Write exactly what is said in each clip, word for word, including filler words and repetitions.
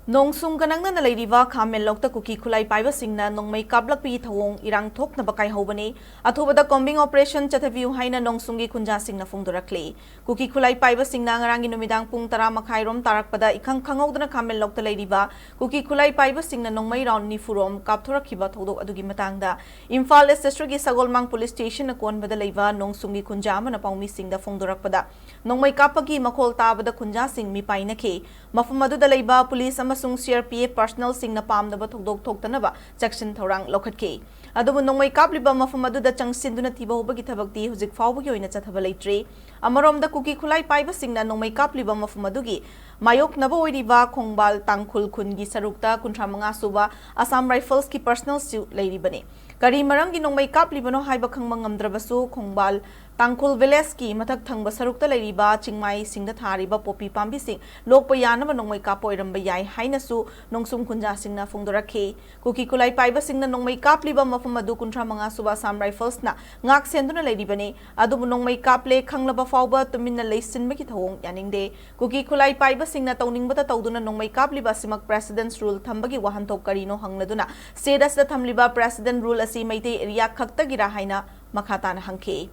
ꯅꯣꯡꯁꯨꯡꯒ ꯅꯛꯅꯅ ꯂꯩꯔꯤꯕ ꯈꯥꯃꯦꯟꯂꯣꯛꯇ ꯀꯨꯀꯤ ꯈꯨꯠꯂꯥꯏ ꯄꯥꯏꯕꯁꯤꯡꯅ ꯅꯣꯡꯃꯩ ꯀꯥꯞꯂꯛꯄꯒꯤ ꯊꯧꯑꯣꯡ ꯏꯔꯥꯡ ꯊꯣꯛꯅꯕ ꯀꯥꯏꯍꯧꯕꯅꯤ꯫ ꯑꯊꯨꯕꯗ combing operation ꯆꯠꯊꯕꯤꯌꯨ ꯍꯥꯏꯅ ꯅꯣꯡꯁꯨꯡꯒꯤ ꯈꯨꯟꯖꯥꯁꯤꯡꯅ ꯐꯣꯡꯗꯣꯔꯛꯂꯤ꯫ ꯀꯨꯀꯤ ꯈꯨꯠꯂꯥꯏ ꯄꯥꯏꯕꯁꯤꯡꯅ ꯉꯔꯥꯡꯒꯤ ꯅꯨꯃꯤꯗꯥꯡ ꯄꯨꯡ ꯇꯔꯥ ꯃꯈꯥꯏꯔꯣꯝ ꯇꯥꯔꯛꯄꯗ ꯏꯈꯪ ꯈꯪꯍꯧꯗꯅ ꯈꯥꯃꯦꯟꯂꯣꯛꯇ ꯂꯩꯔꯤꯕ ꯀꯨꯀꯤ ꯈꯨꯠꯂꯥꯏ ꯄꯥꯏꯕꯁꯤꯡꯅ ꯅꯣꯡꯃꯩ round ꯅꯤꯐꯨꯔꯣꯝ ꯀꯥꯞꯊꯣꯔꯛꯈꯤꯕ ꯊꯧꯗꯣꯛ ꯑꯗꯨꯒꯤ ꯃꯇꯥꯡꯗ ꯏꯝꯐꯥꯜ East District ꯀꯤ ꯁꯒꯣꯜꯃꯥꯡ police station ꯅ ꯀꯣꯟꯕꯗ ꯂꯩꯕ ꯅꯣꯡꯁꯨꯡꯒꯤ ꯈꯨꯟꯖꯥ ꯑꯃꯅ ꯄꯥꯎꯃꯤꯁꯤꯡꯗ ꯐꯣꯡꯗꯣꯔꯛꯄꯗ, ꯅꯣꯡꯃꯩ ꯀꯥꯞꯄꯒꯤ ꯃꯈꯣꯜ ꯇꯥꯕꯗ ꯈꯨꯟꯖꯥꯁꯤꯡ ꯃꯤꯄꯥꯏꯅꯈꯤ꯫ ꯃꯐꯝ ꯑꯗꯨꯗ ꯂꯩꯕ police ꯑꯃꯁꯨꯡ C R P F personnel ꯁꯤꯡꯅ ꯄꯥꯝꯗꯕ ꯊꯧꯗꯣꯛ ꯊꯣꯛꯇꯅꯕ ꯆꯦꯛꯁꯤꯟ ꯊꯧꯔꯥꯡ ꯂꯧꯈꯠꯈꯤ꯫ ꯑꯗꯨꯕꯨ ꯅꯣꯡꯃꯩ ꯀꯥꯞꯂꯤꯕ ꯃꯐꯝ ꯑꯗꯨꯗ ꯆꯪꯁꯤꯟꯗꯨꯅ ꯊꯤꯕ ꯍꯧꯕꯒꯤ ꯊꯕꯛꯇꯤ ꯍꯧꯖꯤꯛ ꯐꯥꯎꯕꯒꯤ ꯑꯣꯏꯅ ꯆꯠꯊꯕ ꯂꯩꯇ꯭ꯔꯤ꯫ ꯑꯃꯔꯣꯝꯗ, ꯀꯨꯀꯤ ꯈꯨꯠꯂꯥꯏ ꯄꯥꯏꯕꯁꯤꯡꯅ ꯅꯣꯡꯃꯩ ꯀꯥꯞꯂꯤꯕ ꯃꯐꯝ ꯑꯗꯨꯒꯤ ꯃꯥꯌꯣꯛꯅꯕ ꯑꯣꯏꯔꯤꯕ ꯈꯣꯡꯕꯥꯜ ꯇꯥꯡꯈꯨꯜ ꯈꯨꯟꯒꯤ ꯁꯔꯨꯛꯇ ꯀꯨꯟꯊ꯭ꯔꯥ ꯃꯉꯥ ꯁꯨꯕ Assam Rifles ꯀꯤ personnel ꯁꯨ ꯂꯩꯔꯤꯕꯅꯤ꯫ ꯀꯔꯤ ꯃꯔꯝꯒꯤ ꯅꯣꯡꯃꯩ ꯀꯥꯞꯂꯤꯕꯅꯣ ꯍꯥꯏꯕ ꯈꯪꯕ ꯉꯝꯗ꯭ꯔꯕꯁꯨ, ꯈꯣꯡꯕꯥꯜ ꯇꯥꯡꯈꯨꯜ village ꯀꯤ ꯃꯊꯛ ꯊꯪꯕ ꯁꯔꯨꯛꯇ ꯂꯩꯔꯤꯕ ꯆꯤꯡꯃꯥꯏꯁꯤꯡꯗ ꯊꯥꯔꯤꯕ ꯄꯣꯄꯤ ꯄꯥꯝꯕꯤꯁꯤꯡ ꯂꯣꯛꯄ ꯌꯥꯅꯕ ꯅꯣꯡꯃꯩ ꯀꯥꯞꯄ ꯑꯣꯏꯔꯝꯕ ꯌꯥꯏ ꯍꯥꯏꯅꯁꯨ ꯅꯣꯡꯁꯨꯡ ꯈꯨꯟꯖꯥꯁꯤꯡꯅ ꯐꯣꯡꯗꯣꯔꯛꯈꯤ꯫ ꯀꯨꯀꯤ ꯈꯨꯠꯂꯥꯏ ꯄꯥꯏꯕꯁꯤꯡꯅ ꯅꯣꯡꯃꯩ ꯀꯥꯞꯂꯤꯕ ꯃꯐꯝ ꯑꯗꯨ ꯀꯨꯟꯊ꯭ꯔꯥ ꯃꯉꯥ ꯁꯨꯕ Assam Rifles ꯅ ꯉꯥꯛ ꯁꯦꯟꯗꯨꯅ ꯂꯩꯔꯤꯕꯅꯤ꯫ ꯑꯗꯨꯕꯨ ꯅꯣꯡꯃꯩ ꯀꯥꯞꯂꯦ ꯈꯪꯂꯕ ꯐꯥꯎꯕ ꯇꯨꯃꯤꯟꯅ ꯂꯩꯁꯤꯟꯕꯒꯤ ꯊꯧꯑꯣꯡ ꯌꯥꯅꯤꯡꯗꯦ꯫ ꯀꯨꯀꯤ ꯈꯨꯠꯂꯥꯏ ꯄꯥꯏꯕꯁꯤꯡꯅ ꯇꯧꯅꯤꯡꯕꯇ ꯇꯧꯗꯨꯅ ꯅꯣꯡꯃꯩ ꯀꯥꯞꯂꯤꯕ ꯑꯁꯤꯃꯛ President's Rule ꯊꯝꯕꯒꯤ ꯋꯥꯍꯟꯊꯣꯛ ꯀꯔꯤꯅꯣ ꯍꯪꯂꯗꯨꯅ state ꯑꯁꯤꯗ ꯊꯝꯂꯤꯕ President Rule ꯑꯁꯤ ꯃꯩꯇꯩ area ꯈꯛꯇꯒꯤꯔꯥ ꯍꯥꯏꯅ ꯃꯈꯥ ꯇꯥꯅ ꯍꯪꯈꯤ꯫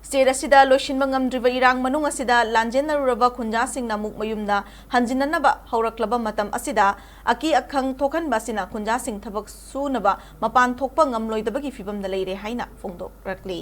State ꯑꯁꯤꯗ ꯂꯣꯏꯁꯤꯟꯕ ꯉꯝꯗ꯭ꯔꯤꯕ ꯏꯔꯥꯡ ꯃꯅꯨꯡ ꯑꯁꯤꯗ ꯂꯥꯟꯖꯦꯟꯅꯔꯨꯔꯕ ꯈꯨꯟꯖꯥꯁꯤꯡꯅ ꯑꯃꯨꯛ ꯃꯌꯨꯝꯗ ꯍꯟꯖꯤꯟꯅꯅꯕ ꯍꯧꯔꯛꯂꯕ ꯃꯇꯝ ꯑꯁꯤꯗ ꯑꯀꯤ ꯑꯈꯪ ꯊꯣꯛꯍꯟꯕ ꯑꯁꯤꯅ ꯈꯨꯟꯖꯥꯁꯤꯡ ꯊꯕꯛ ꯁꯨꯅꯕ ꯃꯄꯥꯟ ꯊꯣꯛꯄ ꯉꯝꯂꯣꯏꯗꯕꯒꯤ ꯐꯤꯕꯝꯗ ꯂꯩꯔꯦ ꯍꯥꯏꯅ ꯐꯣꯡꯗꯣꯔꯛꯂꯤ꯫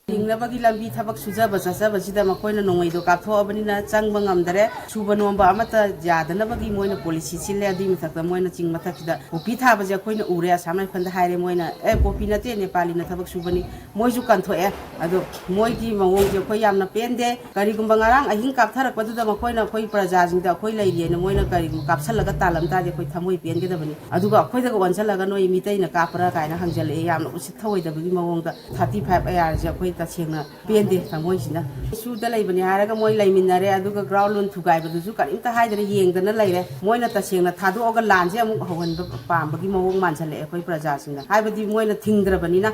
ꯍꯤꯡꯅꯕꯒꯤ ꯂꯝꯕꯤ ꯊꯕꯛ ꯁꯨꯖꯕ ꯆꯠꯆꯕꯁꯤꯗ ꯃꯈꯣꯏꯅ ꯅꯣꯡꯃꯩꯗꯣ ꯀꯥꯞꯊꯣꯛꯑꯕꯅꯤꯅ ꯆꯪꯕ ꯉꯝꯗꯔꯦ꯫ ꯁꯨꯕ ꯅꯣꯝꯕ ꯑꯃꯠꯇ ꯌꯥꯗꯅꯕꯒꯤ ꯃꯣꯏꯅ policy ꯁꯤꯜꯂꯦ꯫ ꯑꯗꯨꯒꯤ ꯃꯊꯛꯇ ꯃꯣꯏꯅ ꯆꯤꯡ ꯃꯊꯛꯁꯤꯗ ꯄꯣꯄꯤ ꯊꯥꯕꯁꯦ ꯑꯩꯈꯣꯏꯅ ꯎꯔꯦ꯫ ꯑꯁꯥꯝ ꯔꯥꯏꯐꯜꯗ ꯍꯥꯏꯔꯦ ꯃꯣꯏꯅ, "ꯑꯦ, ꯄꯣꯄꯤ ꯅꯠꯇꯦ, ꯅꯦꯄꯥꯂꯤꯅ ꯊꯕꯛ ꯁꯨꯕꯅꯤ"꯫ ꯃꯣꯏꯁꯨ ꯀꯟꯊꯣꯛꯑꯦ꯫ ꯑꯗꯣ ꯃꯣꯏꯒꯤ ꯃꯑꯣꯡꯁꯦ ꯑꯩꯈꯣꯏ ꯌꯥꯝꯅ ꯄꯦꯟꯗꯦ꯫ ꯀꯔꯤꯒꯨꯝꯕ ꯉꯔꯥꯡ ꯑꯍꯤꯡ ꯀꯥꯞꯊꯔꯛꯄꯗꯨꯗ ꯃꯈꯣꯏꯅ ꯑꯩꯈꯣꯏ ꯄ꯭ꯔꯖꯥꯁꯤꯡꯗ ꯑꯩꯈꯣꯏ ꯂꯩꯔꯤꯑꯅ ꯃꯣꯏꯅ ꯀꯔꯤꯒꯨꯝꯕ ꯀꯥꯞꯁꯜꯂꯒ ꯇꯥꯜꯂꯝ ꯇꯥꯔꯗꯤ ꯑꯩꯈꯣꯏ ꯊꯃꯣꯏ ꯄꯦꯟꯒꯗꯕꯅꯤ꯫ ꯑꯗꯨꯒ ꯑꯩꯈꯣꯏꯗꯒ ꯑꯣꯟꯁꯜꯂꯒ "ꯅꯣꯏ ꯃꯤꯇꯩꯅ ꯀꯥꯞꯄ꯭ꯔꯥ?" ꯀꯥꯏꯅ ꯍꯪꯖꯜꯂꯛꯑꯦ꯫ ꯌꯥꯝꯅ ꯎꯁꯤꯠ ꯊꯑꯣꯏꯗꯕꯒꯤ ꯃꯑꯣꯡꯗ thirty five A R ꯁꯦ ꯑꯩꯈꯣꯏ ꯇꯁꯦꯡꯅ ꯄꯦꯟꯗꯦ ꯊꯃꯣꯏꯁꯤꯅ꯫ ꯁꯨꯗ ꯂꯩꯕꯅꯤ ꯍꯥꯏꯔꯒ ꯃꯣꯏ ꯂꯩꯃꯤꯟꯅꯔꯦ, ꯑꯗꯨꯒ ground loan ꯊꯨꯒꯥꯏꯕꯗꯨꯁꯨ ꯀꯔꯤꯝꯇ ꯍꯥꯏꯗꯅ ꯌꯦꯡꯗꯅ ꯂꯩꯔꯦ꯫ ꯃꯣꯏꯅ ꯇꯁꯦꯡꯅ ꯊꯥꯗꯣꯛꯑꯒ ꯂꯥꯟꯁꯦ ꯑꯃꯨꯛ ꯍꯧꯍꯟꯕ ꯄꯥꯝꯕꯒꯤ ꯃꯑꯣꯡ ꯃꯥꯟꯁꯜꯂꯛꯑꯦ ꯑꯩꯈꯣꯏ ꯄ꯭ꯔꯖꯥꯁꯤꯡꯅ꯫ ꯍꯥꯏꯕꯗꯤ ꯃꯣꯏꯅ ꯊꯤꯡꯗ꯭ꯔꯕꯅꯤꯅ꯫